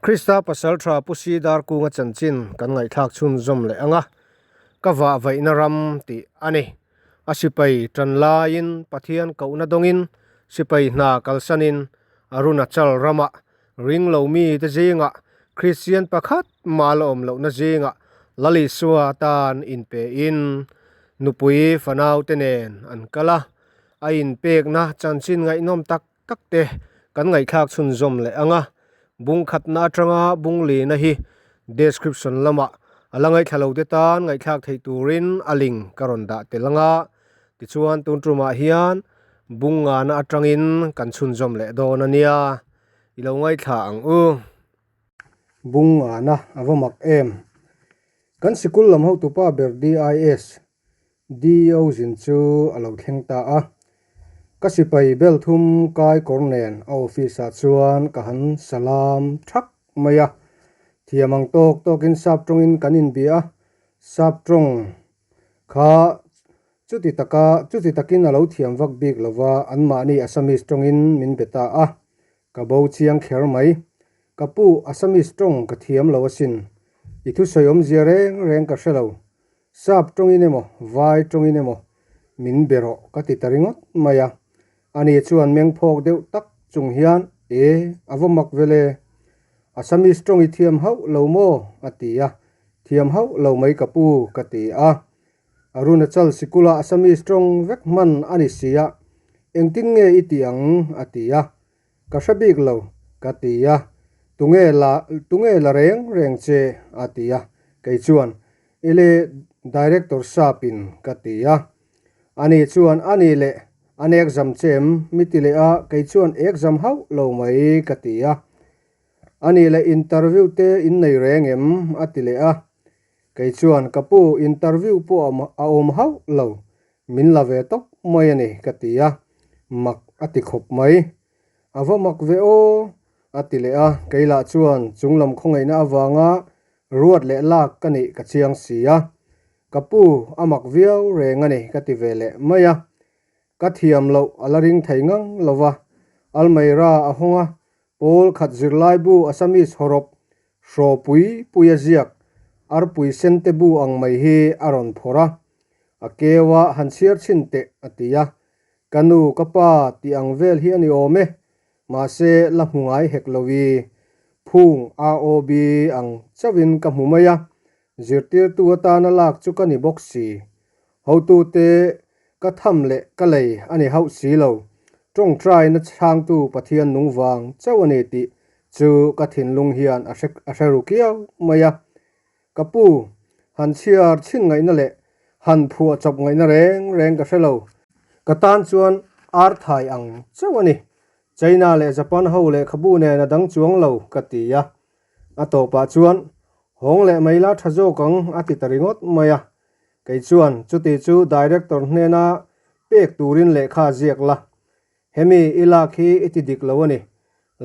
Krista Pasalṭha Pu Si Darkunga chanchin kan ngaihthlak chhunzawm leh ang a, ka vah vaihna ram tih a ni. A sipai ṭan laiin Pathian kohna dawngin sipai hna kalsanin Arunachal ramah ringlo mite zingah Kristian pakhat mah la awm lohna zingah Lal Isua tan inpein nupui fanaute nen an kal a, a inpekna chanchin ngaihnawm tak tak te kan ngaihthlak chhunzawm leh ang a, bung khatna atanga bung lina hi description lamah a la ngaihthla lo te tan ngaihthlak theih turin a link ka rawn dah tel ang a, tichuan tun tumah hian bung ngana atangin kan chhunzawm leh dawn a nia, i lo ngaithla ang u. Bung ngana a va mak em? Kan sikul lam hotupa ber DIS DEO zin chu a lo thleng ta a. Ka sipai bel thum kai kawr nen a office ah chuan ka han salam thak mai a. Thiam ang tawk tawkin sap tawngin kan inbia a, sap tawng kha chuti taka chuti takin a lo thiam vak bik lova anmahni Assamese tawngin min be ta a. Ka bo chiang kher mai. Ka pu Assamese tawng ka thiam lo asin. I thusawi awmzia reng reng ka hre lo. Sap tawngin emaw, vai tawngin emaw min be rawh ka ti ta ringawt mai a. Ani chuan meng phawk deuh tak chung hian, E, a va mak vel e. Assamese tawng i thiam hauh lo maw? a ti a. Thiam hauh lo mai ka pu, ka ti a. Arunachal sikula Assamese tawng vek hman a ni si a, engtin nge i ti ang? a ti a. Ka hre bik lo, ka ti a. Tunge la, tunge la reng reng che? a ti a. Kei chuan, Ile Director Sap-in ka ti a. Ani chuan, Ani leh, an exam che em? Mi ti leh a, kei chuan exam hauh lo mai, ka ti a. Ani leh interview te in nei reng em? a ti leh a. Kei chuan, Ka pu, interview pawh a awm hauh lo, min la ve tawp mai a ni, ka ti a. Mak a ti khawp mai. A va mak ve aw, a ti leh a. Kei lah chuan chunglam khawngaihna avanga ruat leh lak ka nih ka chiang si a. Ka pu, a mak viau reng a ni, ka ti ve leh mai a. Ka thiam loh a la ring thei ngang lo va. Almeida a hawng a, Pawl khat zirlaibu Assamese hawrawp hrawpui puia ziak arpui sente bu ang mai hi a rawn phawrh a, a keu a han chhiar chhin teh a ti a. Ka nu, ka pa tih ang vel hi a ni awm e, mahse la hmu ngai hek lo i phung AOB ang chauhin ka hmu mai a, zirtirtu atana lak chu ka ni bawk si. Hotute ka tham leh ka lei a ni hauh si lo. Tawngtaina chhangtu Pathian nung vang chauh a ni tih chu ka thinlung hian a hre a hre ru kiau mai a. Ka pu, han chhiar chhin ngaihna leh han phuah chawp ngaihna reng reng ka hre lo. Ka tan chuan ar thai ang chauh a ni. China leh Japan ho lehkhabu nen a dang chuang lo ka ti a. A tawpah chuan hawng leh mai la tha zawk ang a ti ta ringawt mai a. Kei chuan chuti chu Director hnena pek turin lehkha ziak la. Hemi i lak hi i ti dik lo a ni.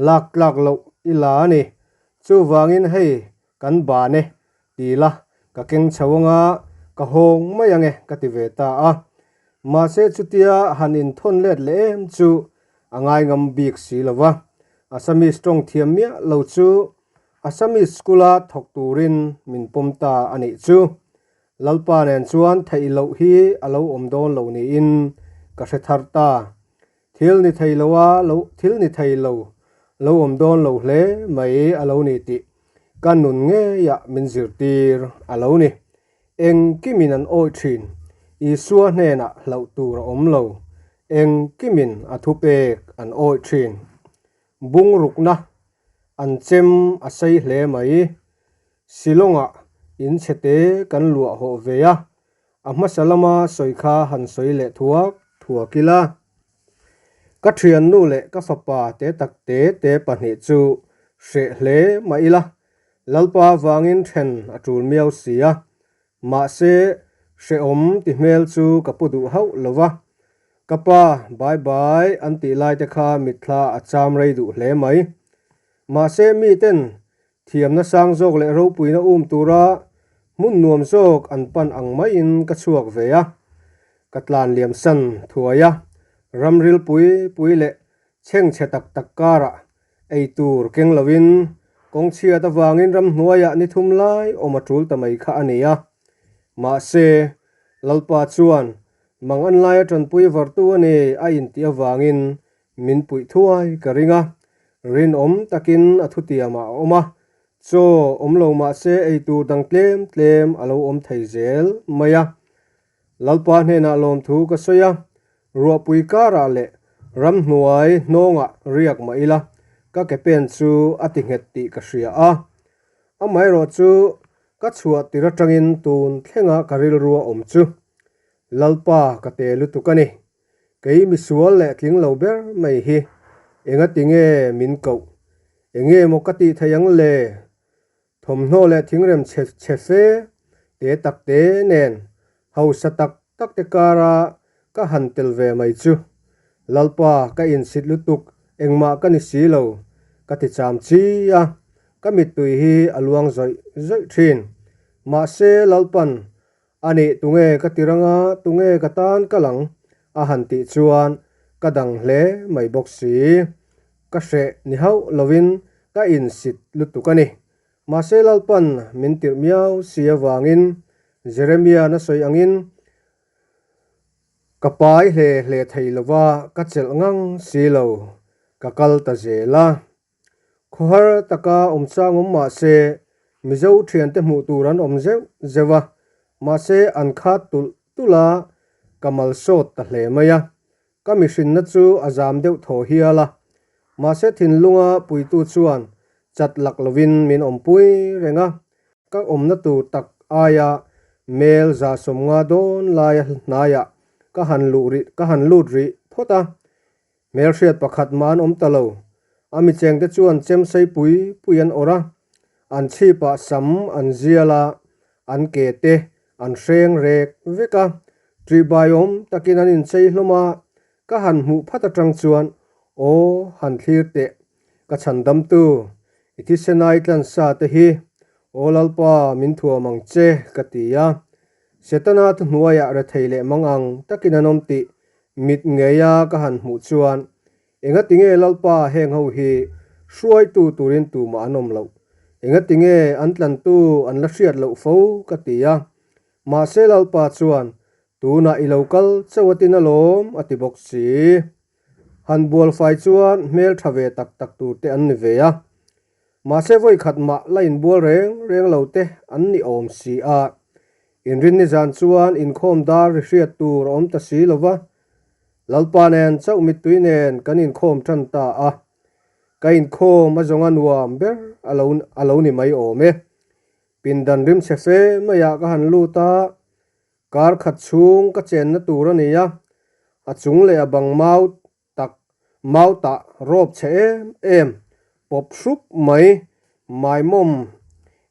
Lak tlak loh i la a ni. Chuvangin hei kan ban e ti la, ka keng chho anga ka hawng mai ange ka ti ve ta a. Mahse chutia han inthawn let leh em chu a ngaingam bik si lo va. Assamese tawng thiam miah lo chu Assamese school-a thawk turin min pawm ta a nih chu. Lalpa nen chuan theih loh hi a lo awm dawn lo niin ka hre thar ta. Thil ni thei lo a lo thil ni thei lo lo awm dawn lo hle mai a lo ni tih ka nun ngeiah min zirtir a lo ni. Engkimin an awih thin. Isua hnenah hlauh tur a awm lo. Engkimin a thupek an awih thin. Bungrukna an chem a sei hle mai. Shillong-ah in chhete kan luah hawh ve a, a hmasa lama sawi kha han sawi leh thuak thuak ila. Ka thiannu leh ka fapa te tak te te pahnih chu hreh hle mah ila, Lalpa vangin then a tul miau si a, mahse hrehawm ti hmel chu ka pu duh hauh lo va. Ka pa bye bye an tih lai te kha mitthla a cham rei duh hle mai. Mahse miten Thiamna sang zawk leh ropuina um tura hmun nuam zawk an pan ang maiin ka chhuak ve a, ka tlan liam san thuai a, ramril pui pui leh chhengchhe tak tak karah ei tur keng loin Kawng chhiat avangin ramhnuaiah ni thum lai awm a tul ta mai kha a ni a. Mahse, Lalpa chuan mang an laia tanpui vartu a ni a intih avangin min puih thuai ka ring a. Rinawm takin a thutiamah a awm a, chaw awm lo mahse eitur dang tlem tlem a lo awm thei zel mai a. Lalpa hnenah lawmthu ka sawi a, ruahpui karah leh ramhnuai hnawngah riak mah ila ka ke pen chu a ti nghet tih ka hria a. Amaherawh chu ka chhuah tir atangin tun thlenga ka rilrua awm chu Lalpa ka te lutuk a ni. Kei misual leh tling lo ber mai hi engati nge min koh? Enge maw ka tih theih ang le? Thawmhnaw leh thingrem chhe chhe fe te tak te nen hausa tak tak te kara ka han tel ve mai chu Lalpa ka insit lutuk engmah ka ni si lo ka ti cham chi a, ka mittui hi a luang zawih zawih thin. Mahse Lalpan a nih tunge ka ti ranga tunge ka tan ka lang a han tih chuan ka dang hle mai bawk si. Ka hreh ni hauh lovin ka insit lutuk a ni. Mahse Lalpan min tirh miau si avangin Jeremia na sawi angin ka pai hle hle thei lova ka chelh ngang si lo, ka kal ta zel a. Khawhar taka awm chang awm mahse Mizo thiante hmuh tur an awm zeuh zeuh a, mahse an khat tulh tulh a, ka malsawt ta hle mai a. Ka mihrinna chu a zam deuh thaw hial a, mahse thinlunga puitu chuan chat lak lovin min awmpui reng a, ka awmna tur tak aia mel 150 dawn laia hnaiah ka han luh rih ka han lut rih phawt a, hmelhriat pakhat mah an awm ta lo. A michengte chuan chem sei pui pui an awrh a, an chhipah sam an zial a, an ke te An hreng rek vek a, ṭihbaiawm takin an inchei hlawm a, ka han hmuh phat aṭang chuan, Aw, han thlir teh, ka chhandamtu, i thisenai tlansa te hi, Aw Lalpa, min thuam ang che, ka ti a. Setana thuhnuaiah rethei leh mang ang takin an awm tih mit ngeia ka han hmuh chuan, Engatinge Lalpa heng ho hi hruaitu turin tumah an awm loh? Engatinge an tlantu an la hriat loh fo? ka ti a. Mahse Lalpa chuan, Tunah i lo kal chauh a tin alawm, a ti bawk si. Han bualfai chuan hmel tha ve tak tak tur te an ni ve a. Mahse vawi khat mah la inbual reng reng lo te an ni awm si a. Inrinni zan chuan inkhawm dar ri hriat tur a awm ta si lo va, Lalpa nen chauh mittui nen kan inkhawm tan ta a, ka inkhawm a zawnga nuam ber a lo a lo ni mai awm e. Pindan rimchhe fe maiah ka han lut a, kar khat chhung ka chenna tur a ni a, a chung leh a bang mau tak mau tah rawp chhe em em pawp hrup mai maimawm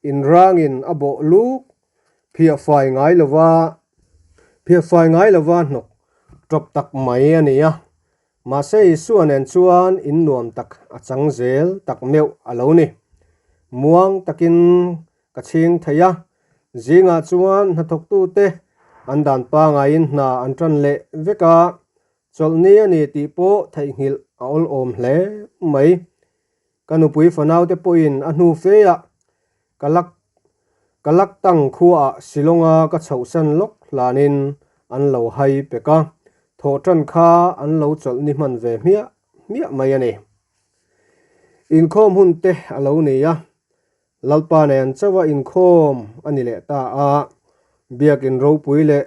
inrangin a bawh luk Phiah fai ngai lova phiah fai ngai lova hnawk tawp tak mai a ni a, mahse Isua nen chuan in nuam tak a chang zel tak meuh a lo ni. Muang takin ka chhing thei a, zingah chuan hnathawktute an dan pangaiin hna an tan leh vek a, chawlhni a ni tih pawh theihnghilh a awlawm hle mai. Ka nupui fanaute pawhin a hnu feah ka lak ka lak tang khuaah Shillong-a ka chhohsan lawk hlanin an lo hai pek a, thawh tan kha an lo chawlh ni hman ve hmiah hmiah mai a ni. Inkhawm hun te a lo ni a, Lalpa nen chauha inkhawm a ni leh ta a, biakin ropui leh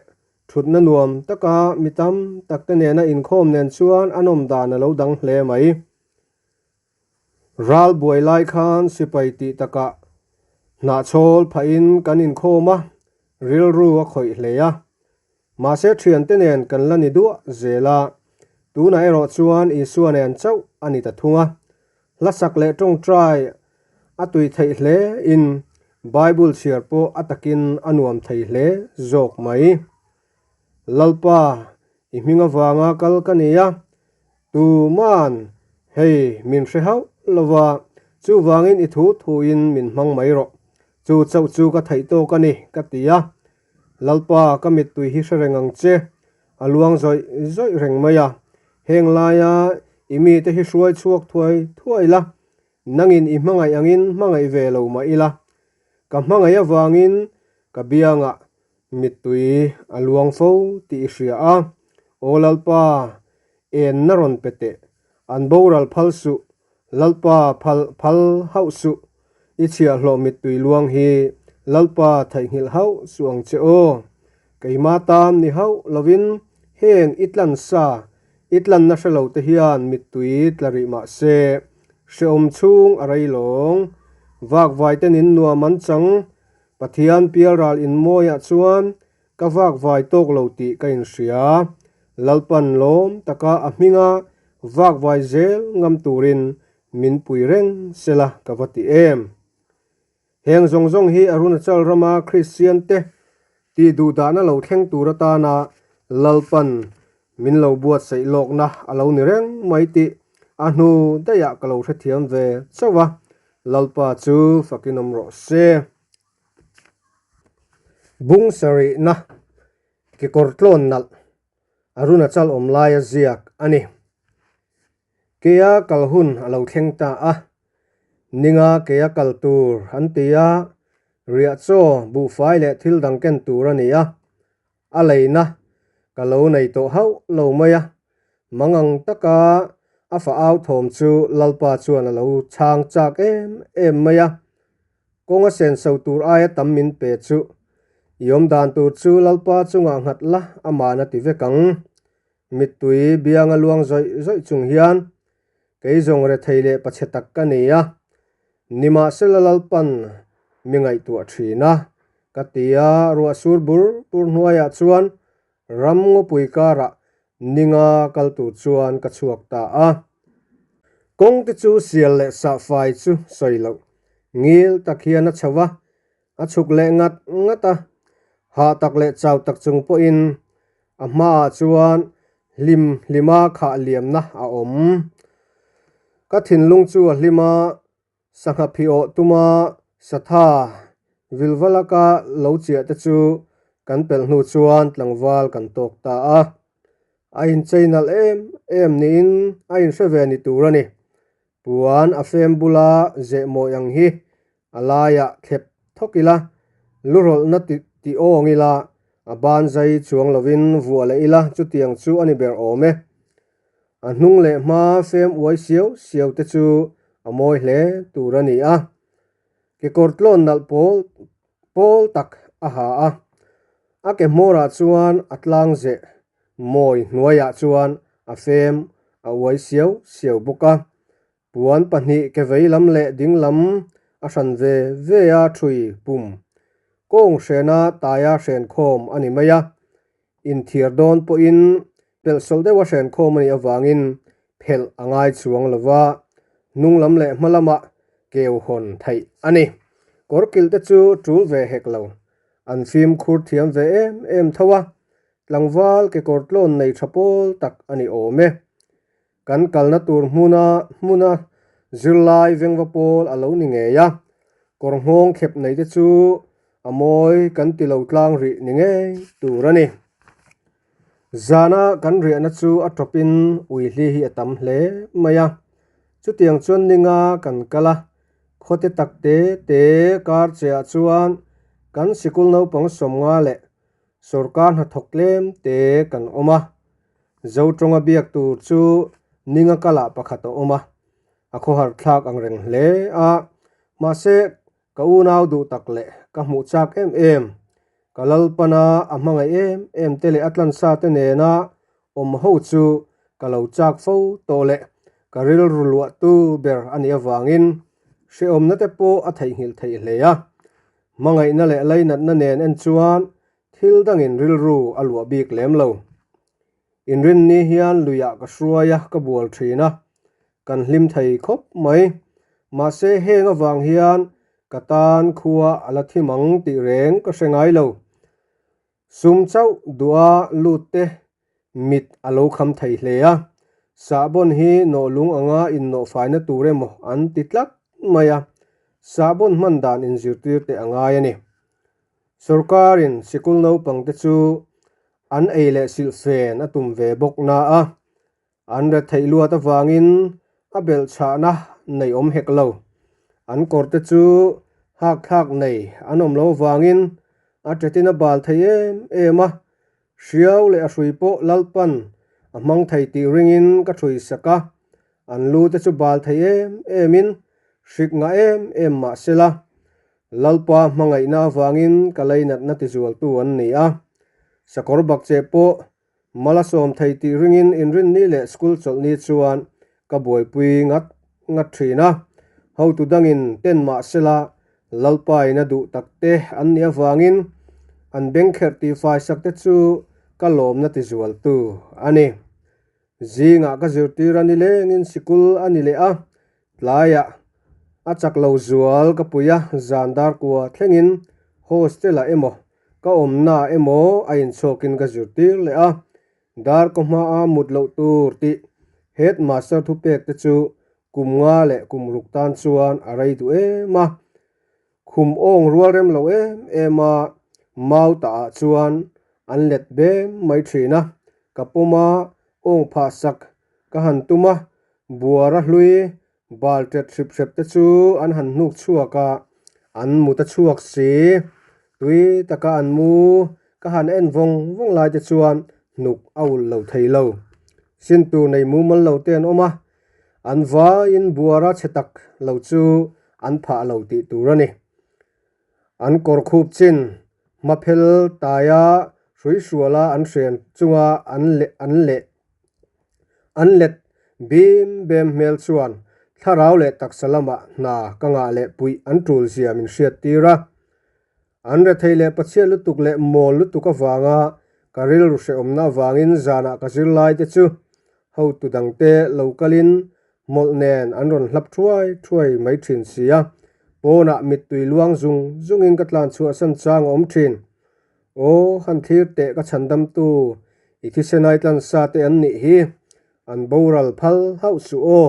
thutna nuam taka mi tam takte nena inkhawm nen chuan a nawm dan a lo dang hle mai. Ral buai lai khan sipai tih takah hnahchhawl phahin kan inkhawm a, rilru a khawih hle a. Mahse thiante nen kan la ni duah zel a, tunah erawh chuan Isua nen chauh a ni ta thung a. Hlasak leh tawngtai a tui theih hle in Bible chhiar pawh a takin a nuam thei hle zawk mai. Lalpa, i hming avanga kal ka ni a, Tuman, hei, min hre hauh lo va, chuvangin i thu thuin min hmang mai rawh. Chu chauh chu ka theih tawk a ni, ka ti a. Lalpa, ka mittui hi hre reng ang che, a luang zawih zawih reng mai a. Heng laia i mite hi hruai chhuak thuai thuai la. Nangin i hmangaih angin hmangaih ve lo mah ila, ka hmangaih avangin ka biangah mittui a luang fo tih i hria a. Aw Lalpa, enna rawn pe teh, an boral phal suh, Lalpa phal phal hauh suh, i chhiahhlawh mittui luang hi Lalpa theihnghilh hauh suh ang che aw. Keimah tan ni hauh lovin heng i tlan sa I tlanna hre lo te hian mittui tla rih mah se, hrehawm chhung a rei lawng. Vakvai ten in nuam an chang. Pathian pialral in mawiah chuan ka vakvai tawk lo tih ka inhria. Lalpan lawm taka a hminga vakvai zel ngam turin min pui reng sela ka va ti em. Heng zawng zawng hi Arunachal rama Kristian te tih duhdahna lo thleng tur atana Lalpan min lo buatsaih lawkna a lo ni reng mai tih a hnu daihah ka lo hrethiam ve chauh a, Lalpa chu fakin awm rawh se. Bung sarihna kekawr tlawn nalh Arunachal awm laia ziak a ni. Keia kal hun a lo thleng ta a, ninga keia kal tur an ti a, riah chaw, buhfai leh thil dang ken tur a ni a, a leina ka lo nei tawh hauh lo mai a, mangang taka a fa au thawm chu Lalpa chuan a lo chhang chak em em mai a, kawnga senso tur aia tam min pe chu i awm dan tur chu Lalpa chungah nghat la aman a ti vek ang. Mittui bianga luang zawih zawih chung hian kei zawng rethei leh pachhe tak ka ni a, nimahsela Lalpan mi ngaihtuah thin a, ka ti a, ruah sur bur bur hnuaiah chuan ram ngawpui karah ninga kal tur chuan ka chhuak ta a. Kawng te chu sial leh sahfai chu sawi loh ngil tak hian a chho a, A chhuk leh ngat ngat a, hah tak leh chau tak chung pawhin a hmaah chuan hlim hlima khah liamna a awm. Ka thinlung chu a hlim a, sangha phiawh tuma satha vilvalaka lo chiah te chu kan pelh hnu chuan tlangval kan tawk ta a. A inchei nalh em em niin a inhre ve ni tur a ni. Puan a fem bula zeh mawi ang hi a laiah thlep thawk ila, lu rawlhna ti ti awng ila, a ban zai chuang lovin vuah leh ila chutiang chu a ni ber awm e. A hnung leh hma fem uai siau siau te chu a mawi hle tur a ni a. Kekawr tlawn nalh pawl pawl tak a ha a, a ke hmawrah chuan a tlang zeh mawi hnuaiah chuan a fem a uai siau siau bawk a. Puan pahnih ke vei lam leh ding lam a hran ve ve a thui pum kawng hrena taia hren khawm a ni mai a. Inthiar dawn pawhin pelhsawlh deuha hren khawm a nih avangin phelh a ngai chuang lo va, hnung lam leh hma lamah keu hawn theih a ni. Kawr kilh te chu tul ve hek lo. An fimkhur thiam ve em em tho a, tlangval kekawr tlawn nei tha pawl tak a ni awm e. Kan kalna tur hmuna hmuna zirlai vengva pawl a lo ni ngei a, kawr nghawng thlep nei te chu a mawi kan ti lo tlang rih ni ngei tur a ni. Zana kan riahna chu a tawpin uihli hi a tam hle mai a, chutiang chuan ninga kan kal a, khawte tak te te kar che ah chuan kan sikul naupang sawmnga leh sawrkar hnathawk tlem te kan awm a. Zotawnga biak tur chu ninga kalah pakhat a awm a, a khawhar thlak ang reng hle a, mahse ka unau duh tak leh ka hmuh chak em em, ka Lalpana a hmangaih em em te leh a tlansa te nena awm ho chu ka lo chak fo tawh leh ka rilru luahtu ber a nih avangin hrehawmna te pawh a theihnghilh theih hle a, hmangaihna leh lainatna nen en chuan Thil dangin rilru a luah bik lem lo. Inrinni hian luiah ka hruai a, ka bual thin a, kan hlim thei khawp mai. Mahse heng avang hian ka tan khua a la thim ang tih reng ka hre ngai lo. Sum chauh duha lut te mit a lo kham thei hle a, sahbawn hi nawhlung anga innawhfaina tur emaw an ti tlat mai a, sahbawn hman dan inzirtir teh a ngai a ni. Sorkarin sikul naupangte chu an ei leh silhfen a tum ve bawk na a, an retheih luat avangin a belhchhahna nei awm hek lo. An kawr te chu hak thlak nei an awm lo vangin a ṭetin a bal thei em em a, hriau leh a hrui pawh Lalpan a hmang thei tih ringin ka ṭhui sak a, an lu te chu bal thei em emin hrik ngah em em mah sela, Lalpa hmangaihna avangin ka leinatna tizualtu an ni a, sakawr bakcheh pawh Mal a sawm thei tih ringin inrinni leh school chawlhni chuan ka buaipui ngat ngat thin a. Hotu dangin ten mah sela Lalpain a duh takte an nih avangin an bengkherh tihfaisak te chu ka lawmna tizualtu a ni. Zingah ka zirtir a ni lengin sikul a ni leh a, Tlaiah a chak lo zual ka pui a, zan dar kua thlengin hostel-ah emaw ka awmnaah emaw a inchhawkin ka zirtir leh a, dar kaw hmaa mut loh tur tih headmaster thupek te chu kum nga leh kum ruk tan chuan a rei duh em a. Khum awng rual rem lo em em a, mau tah ah chuan an let bem mai thin a, ka pawm a, awng phah sak ka han tum a, buara hlui bal tet hrip hrep te chu an han hnuk chhuak a, an mut a chhuak si, tui taka an mu ka han en vawng vawng lai te chuan hnuk a ulh lo thei lo. Sin tur nei mumal lo te an awm a, An vaiin buara chhe tak lo chu an phah lo tih tur a ni. An kawr khup chin hmaphel taia hrui hruala an hren chunga an leh an leh an let bim bem hmel chuan thlarau leh taksa lamah hna ka ngah leh puih an tul zia min hriat tir a. An rethei leh pachhiat lutuk leh mawl lutuk avanga ka rilru hrehawmna avangin zanah ka zirlai te chu hotu dangte lo kalin hmawlh nen an rawn hlap thuai thuai mai thin si a, pawnah mittui luang zung zungin ka tlan chhuahsan chang a awm thin. Aw, han thlir teh ka chhandamtu i thisenai tlansa te an nih hi, an boral phal hauh suh aw,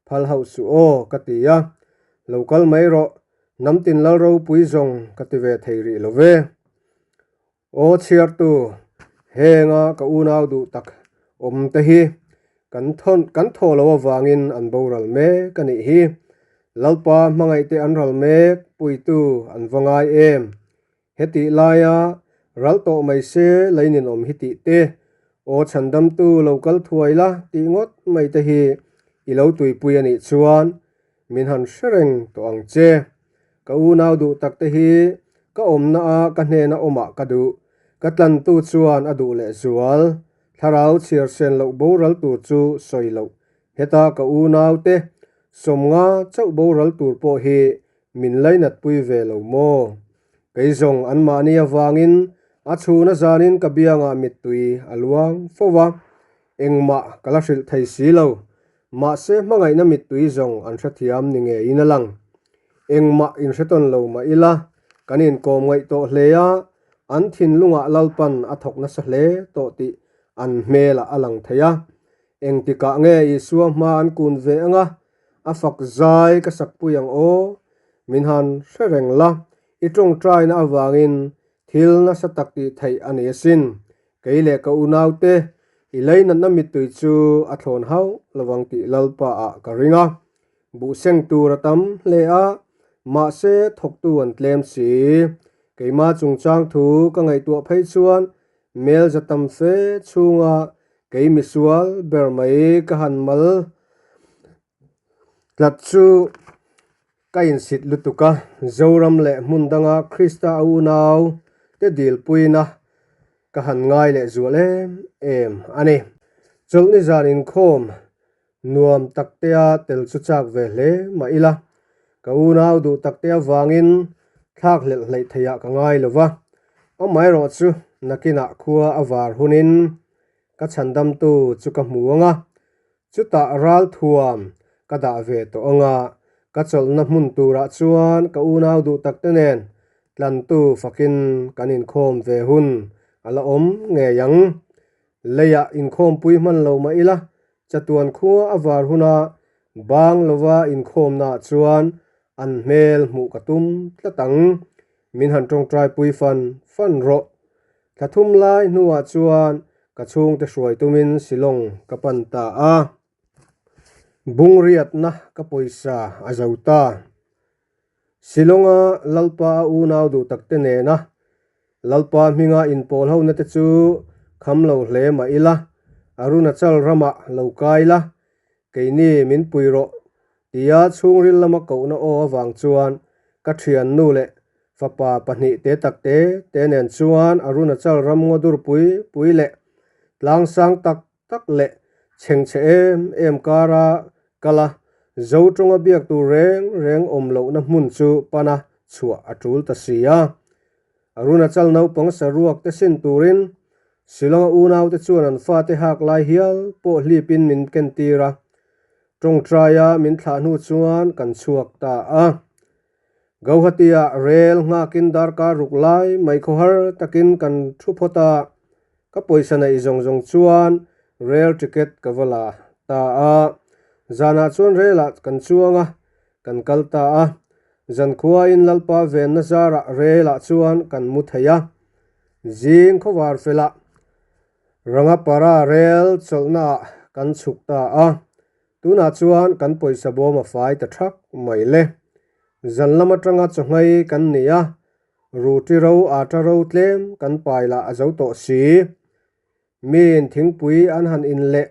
phal hauh suh aw ka ti a, lo kal mai rawh Hnam tin lal ropui zawng ka ti ve thei rih lo ve. Aw chhiartu, henga ka unau duh tak awm te hi kan thawn kan thaw lo avangin an boral mek a nih hi. Lalpa hmangaihte an ral mek puitu an va ngai em. Hetih laia ral tawh mai se leinin awm hi tih te, aw chhandamtu lo kal thuai la tih ngawt mai te hi i lo tuipui a nih chuan min han hre reng tawh ang che. Ka unau duh tak te hi ka awmna a ka hnena awmah ka duh. Ka tlantu chuan a duh leh zual. Thlarau chhiar sen loh boral tur chu sawi loh. Heta ka unau te sawmnga chauh boral tur pawh hi min lainatpui ve lo maw? Kei zawng anmahni avangin a chhun a zanin ka biangah mittui a luang fo va, engmah ka la hrilh thei si lo. Mahse hmangaihna mittui zawng an hrethiam ni ngeiin a lang. Engmah inhretawn lo mah ila, kan inkawm ngaih tawh hle a, an thinlungah Lalpan a thawk nasa hle tawh tih an hmelah a lang thei a. Engtikah nge Isua hma an kun ve anga A fak zai ka sakpui ang aw, min han hre reng la, i tawngtaina avangin thil nasa tak tih theih a ni asin. Kei leh ka unaute, i leinatna mittui chu a thlawn hauh lovang tih Lalpa ah ka ring a. Buh seng tur a tam hle a, mahse thawktu an tlem si. Keima chungchang thu ka ngaihtuah phei chuan mel za tam fe chhunga Kei misual ber mai ka han mal tlat chu ka insit lutuk a, Zoram leh hmun danga Krista a unau te dilpuina ka han ngai leh zual em em a ni. Chawlhni zan inkhawm nuam taktea tel chu chak ve hle mah ila, ka unau duh takte avangin thlak hlelh hleih theiah ka ngai lo va, amaherawhchu nakinah khua a var hunin Ka chhandamtu chu ka hmu ang a, chutah ral thuam ka dah ve tawh ang a, ka chawlhna hmun turah chuan ka unau duh takte nen tlantu fakin kan inkhawm ve hun a la awm ngei ang. Leiah inkhawmpui hman lo mah ila, chatuan khua a var huna bang lova inkhawmnaah chuan an hmel hmuh ka tum tlat ang. Min han tawngtai pui fan fan rawh. Thla thum lai hnuah chuan ka chhungte hruai tumin Shillong ka pan ta a. Bungriatna ka pawisa a zo ta. Shillong-a Lalpa a unau duh takte nena Lalpa hminga inpawl hona te chu kham lo hle mah ila, Arunachal ramah lo kai la, keini min pui rawh tia chhungril lama kohna aw avang chuan ka thiannu leh fapa pahnihte takte te nen chuan Arunachal ram ngaw dur pui pui leh tlang sang tak tak leh chhengchhe em em kara kal a, Zo tawnga biak tur reng reng awm lohna hmun chu pana chhuah a tul ta si a. Arunachal naupang saruak te sin turin Shillong-a unaute chuan an fate hak lai hial pawh hlipin min kentir a, tawngtaia min thlah hnu chuan kan chhuak ta a. Gauhati-ah rel nghakin darkar ruk lai mai khawhar takin kan thu phawt a, ka pawisa neih zawng zawng chuan rel ticket ka va la ta a. Zanah chuan relah kan chuang a, kan kal ta a. Zankhuain Lalpa venna zarah relah chuan kan mu thei a. Zing khawvar felah Rangapara rel chawlhnaah kan chhuk ta a. Tunah chuan kan pawisa bawm a fai ta thak mai le. Zan lam atanga chawhmei kan ni a, ruti ro ata ro tlem kan pai lah a zo tawh si. Miin thingpui an han in leh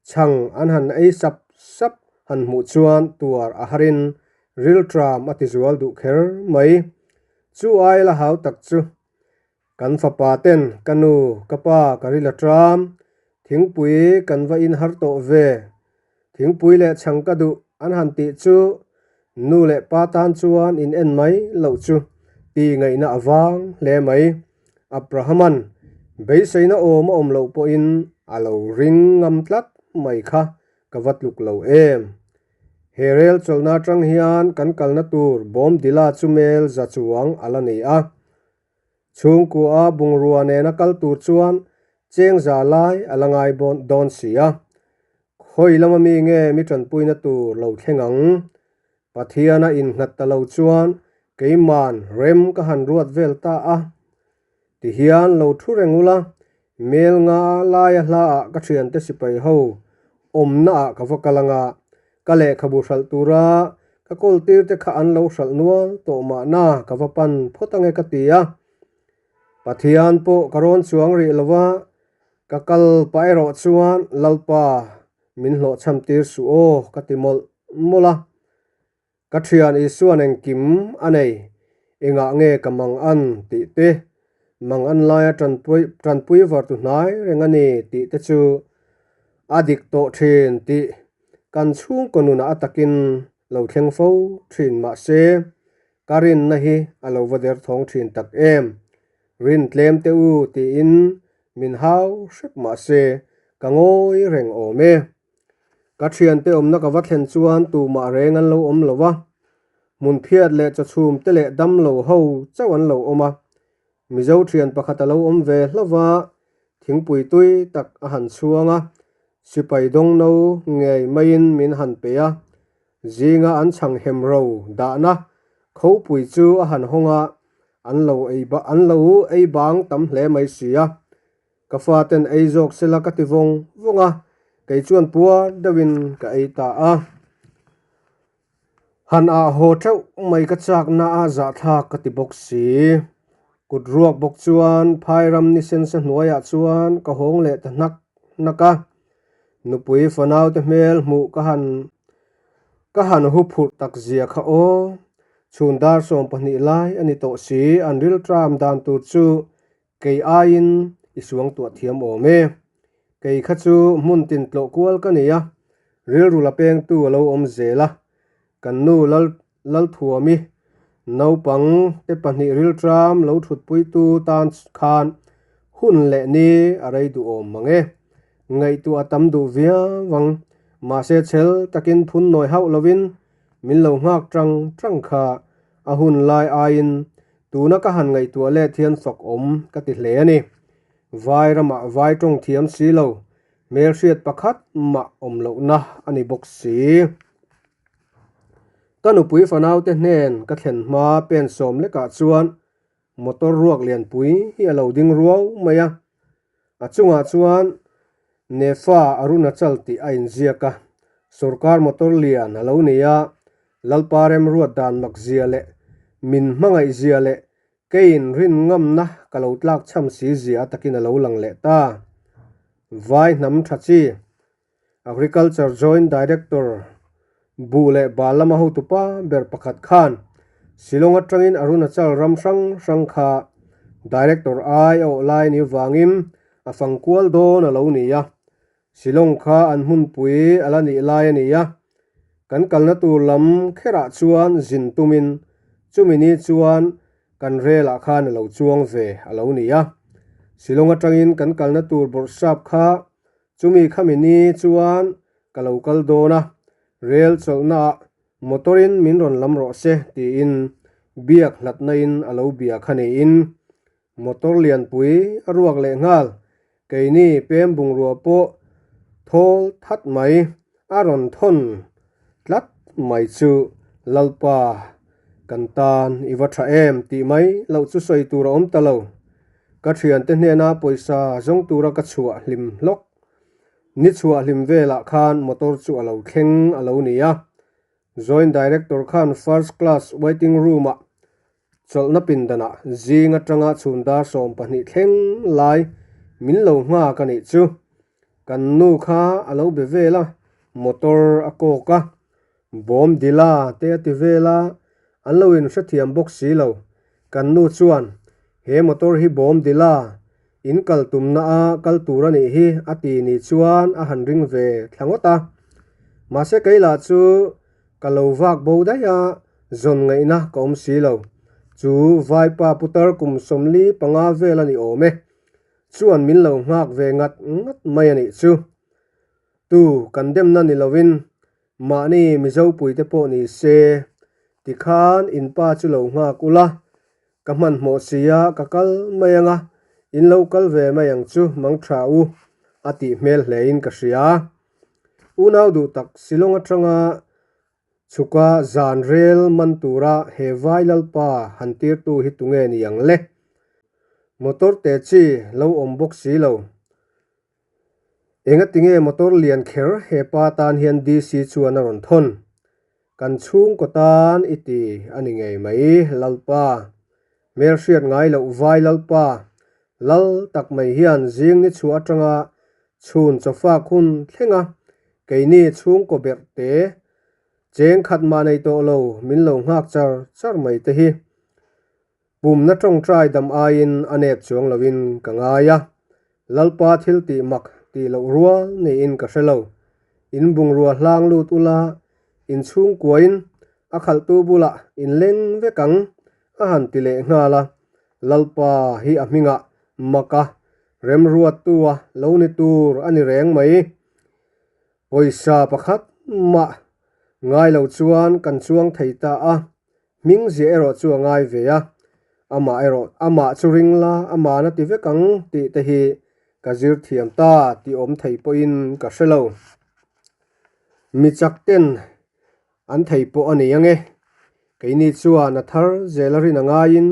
chhang an han ei sap sap han hmuh chuan tuar a harin rilṭam a tizual duh kher mai. Chu ai la hau tak chu Kan fapa ten ka nu, ka pa ka ril a ṭam, thingpui kan va in har tawh ve, thingpui leh chhang ka duh an han tih chu nu leh pa tan chuan in en mai loh chu ti ngaihna a vang hle mai. Abrahaman beiseina awm a awm loh pawhin a lo ring ngam tlat mai kha ka va tluk lo em. He rel chawlhna atang hian kan kalna tur Bawmdila chu mel za chuang a la ni a. Chhungkua bungrua nena kal tur chuan cheng za lai a la ngai dawn si a. Khawi lama mi nge mi tanpuina tur lo thleng ang? Pathiana innghat ta lo chuan keiman rem ka han ruat vel ta a. Tihian lo thu reng ula, mel nga laia hlaah ka thiante sipai ho awmnaah ka va kal anga, Ka lehkhabu hralh tura ka kawl tir te kha an lo hralh nual tawh mahna ka va pan phawt ange ka ti a. Pathian pawh ka rawn chuang rih lo va, ka kal pah erawh chuan Lalpa min hlawhchham tir suh aw ka ti mawlh mawlh a. Ka thian Isuan engkim a nei, engah nge ka mang an tih te, mang an laia tanpui tanpui var tu hnai reng a ni tih te chu a dik tawh thin tih kan chhungkaw nunah a takin lo thleng fo thin mahse ka rinna hi a lo va der thawng thin tak em. Rin tlem teh u tiin min hau hrep mahse ka ngawi reng awm e. Ka thiante awmna ka va thlen chuan tumah reng an lo awm lo va, hmun phiat leh chawchhum te leh damlo ho chauh an lo awm a. Mizo thian pakhat a lo awm ve hlauh va, thingpui tui tak a han chhuang a, sipai dawngno ngei maiin min han pe a, zinga an chhang hem ro dahna khopui chu a han hawng a, an lo ei an lo ei bang tam hle mai si a. Ka faten ei zawk sela ka ti vawng vawng a, kei chuan puar deuhin ka ei ta a. Han ah haw theuh mai ka chakna a zahthlak ka ti bawk si. Kut ruak bawk chuan phairam ni sensa hnuaiah chuan ka hawng leh ta hnak hnak a. Nupui fanaute hmel hmuh ka han ka han hu phurh tak zia kha aw. Chhun dar 12 lai a ni tawh si, an rilṭam dan tur chu Kei aiin i suang tuah thiam awm e. Kei kha chu hmun tin tlawh kual ka nei a, rilru la pengtu a lo awm zel a. Kan nu Lal Lalthuami naupang te pahnih rilṭam lo thutpuitu tan khan hun leh ni a rei duh awm mang e. Ngaihtuah a tam duh viau ang, mahse chhel takin phun nawi hauh lovin min lo nghak ṭang ṭang kha a hun lai aiin Tuna ka han ngaihtuah let hian fak awm ka ti hle a ni. Vai ramah vai tawng thiam si lo, hmelhriat pakhat mah awm lohna a ni bawk si. Ka nupui fanaute hnen ka thlen hma pen sawm lekah chuan motor ruak lianpui hi a lo ding ruau mai a. A chungah chuan Nefa Arunachal tih a inziak a. Sorkar motor lian a lo ni a, Lalpa remruat dan mak zia leh min hmangaih zia leh keiin rin ngamna ka lo tlak chham si zia a takin a lo lang leh ta. Vai hnam tha chi Agriculture Joint Director buh leh bal lama hotupa ber pakhat khan Shillong atangin Arunachal ram hrang hrang kha Director ai a awh lai ni vangin a fang kual dawn a lo ni a, Shillong kha an hmunpui a la nih lai a ni a, kan kalna tur lam kherah chuan zin tumin chumi ni chuan kan relah khan a lo chuang ve a lo ni a. Shillong atangin kan kalna tur bawrhsap kha chumi khami ni chuan ka lo kal dawn a, rel chawlhnaah motor-in min rawn lam rawh se tiin biak hlatna-in a lo bia kha niin Motor lianpui a ruak leh nghal, keini pem bungrua pawh thawl that mai a rawn thawn tlat mai chu Lalpa kan tan i va tha em tih mai loh chu sawi tur a awm ta lo. Ka thiante hnena pawisa zawng tura ka chhuah hlim hlawk. Ni chhuah hlim velah khan motor chu a lo thleng a lo ni a. Joint Director khan first class waiting room-ah Chawlhna pindanah zing atanga chhun dar 12 thleng lai min lo nghak a nih chu. Kan nu kha a lo be vel a, motor a kawk a, bawm dila te a ti vel a, an lo inhrethiam bawk si lo. Kan nu chuan, He motor hi bawm dila, in kal tumna a kal tur a nih hi a ti ni chuan a han ring ve thla ngawt a. Mahse keilah chu Ka lo vak bo daih a, zawn ngaihna ka awm si lo. Chu vaipa putar kum 45 vel a ni awm e. Chuan min lo nghak ve ngat ngat mai a nih chu. Tu kan demna ni lovin mahni Mizopuite pawh ni se, tikhan in pa chu lo nghak ula, ka hmanhmawh si a ka kal mai anga, in lo kal ve mai ang chu mang tha u a tih hmel hlein ka hria. Unau duh tak Shillong atanga chhuka zan rel man tura he vai lalpa han tirtu hi tunge ni ang le? Motor te chi lo awm bawk si lo. Engatinge motor lian kher he pa tan hian DC chuan a rawn thawn? Kan chhungkaw tan i ti a ni ngei mai, Lalpa. Hmelhriat ngai loh vai Lalpa, lal tak mai hian zing ni chhuah atanga chhun chawfak hun thleng a, keini chhungkaw berh te, cheng khat mah nei tawh lo min lo nghak char char mai te hi. Pumna tawngtai dam aiin a nep chuang loin ka ngai a, Lalpa thil tih mak tih loh rual niin ka hre lo. In bungrua hlang lut ula, in chhungkuain a khalhtu bulah in leng vek ang, a han ti leh nghal a. Lalpa hi a hmingah mak a, remruattua lo ni tur a ni reng mai. Pawisa pakhat mah ngai lo chuan kan chuang thei ta a, Hming ziah erawh chu a ngai ve a, amah erawh amah chu ring la, amahna ti vek ang tih te hi ka zir thiam ta tih awm thei pawhin ka hre lo. Mi chak ten an thei pawh a nei ang e. Keini chuan a thar zel a rin a ngaiin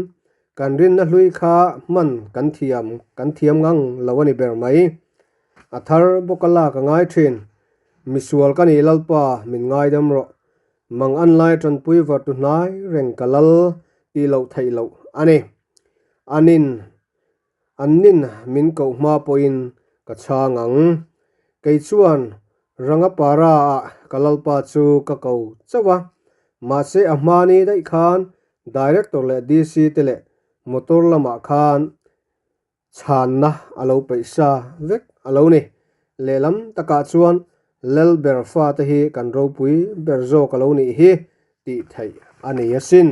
kan rinna hlui kha hman kan thiam kan thiam ngang lo a ni ber mai. A thar bawk a lak a ngai thin. Misual ka nih Lalpa min ngaidam rawh. Mang an lai tanpui var tu hnai reng ka lal tih loh theih loh a ni. Anin, an nin min koh hma pawhin ka chhang ang. Kei chuan Rangapara ah ka lalpa chu ka ko chauh a, mahse a hma ni daih khan Director leh DC te leh motor lamah khan Chhanna a lo peih sa vek a lo ni. Lehlam takah chuan Lalber fate hi kan ropui ber zawk a lo nih hi tih theih a ni asin.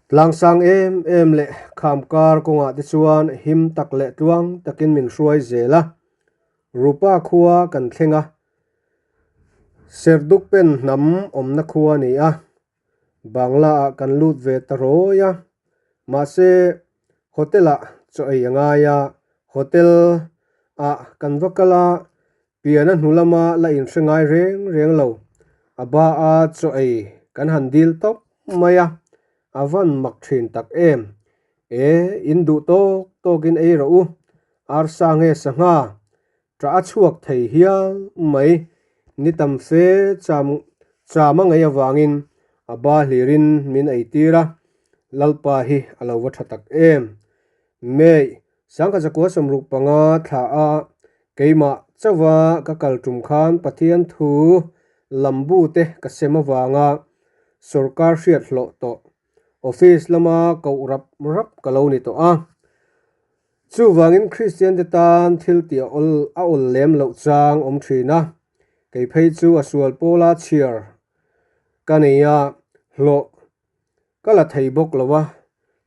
Tlangsang em em leh khamkar kawngah te chuan him tak leh tluang takin min hruai zel a. Rupa khua kan thleng a, Serdukpen hnam awmna khua a ni a. Bangla ah kan lut ve ta rawi a, mahse hotel ah chaw ei a ngai a, hotel ah kan va kal a, pian a hnu lama la inhre ngai reng reng lo, a ba a chaw ei kan han dil tawp mai a, a van mak thin tak em, e in duh tawk tawk in ei rawh u, arsa nge sangha, tah a chhuak thei hial mai. Ni tam fe cham cham a ngaih avangin a ba hlirin min eitir a, Lalpa hi a lo va tha tak em. May, Sangkhat zakua 65 thla a keimah chauha ka kal tum khan Pathian thu lambu te ka sem avanga sorkar hriat hlawh tawh office lama koh rap rap ka lo ni tawh a. Chuvangin Kristian te tan thil tih a awl a awl lem loh chang awm thin a, kei phei chu a sual pawla chhiar ka nei a, hlawh Ka la thei bawk lo a,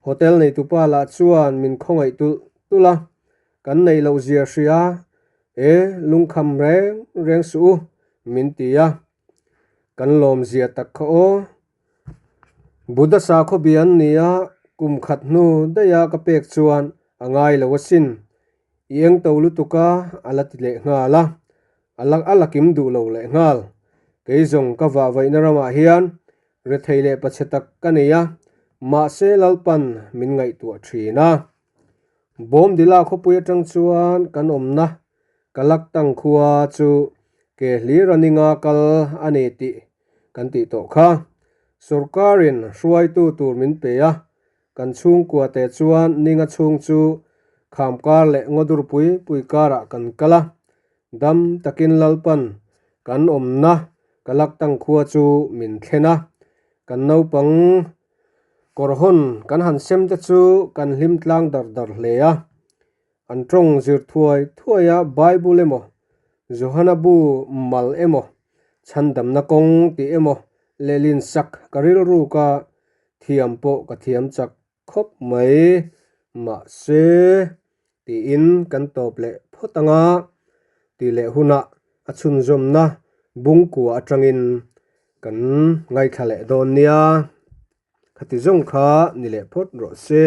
hotel neitupa lah chuan min khawngaih tulh tulh a, kan neih loh zia hria e lungkham reng reng suh u min ti a, kan lawm zia tak kha aw. Buddha sakhaw bia an ni a, kum khat hnu daih a ka pek chuan a ngai lo asin, i eng to lutuk a a la ti leh nghal a, a la a la kim duh lo leh nghal. Kei zawng ka vahvaihna ramah hian Rethei leh pachhe tak ka nei a, mahse Lalpan min ngaihtuah thin a. Bawmdila khawpui atang chuan kan awmna Kalaktang khua chu ke hlir a ninga kal a ni tih kan tih tawh kha. Sorkarin hruaitu tur min pe a, kan chhungkua te chuan ninga chhung chu khamkar leh ngawdur pui pui karah kan kal a, Dam takin Lalpan kan awmna Kalaktang khua chu min thlen a, kan naupang kawr hawn kan han sem te chu kan hlim tlang dar dar hle a. An tawng zir thuai thuai a Bible emaw, Johana bu mal emaw, chhandamna kawng tih emaw lehlin sak ka rilru ka thiam pawh ka thiam chak khawp mai. Mahse, tiin kan tawp leh phawt ang a, tih leh hunah a chhunzawmna bungkua atangin kan ngaithla leh dawn nia. Khati zawng kha ni leh phawt rawh se.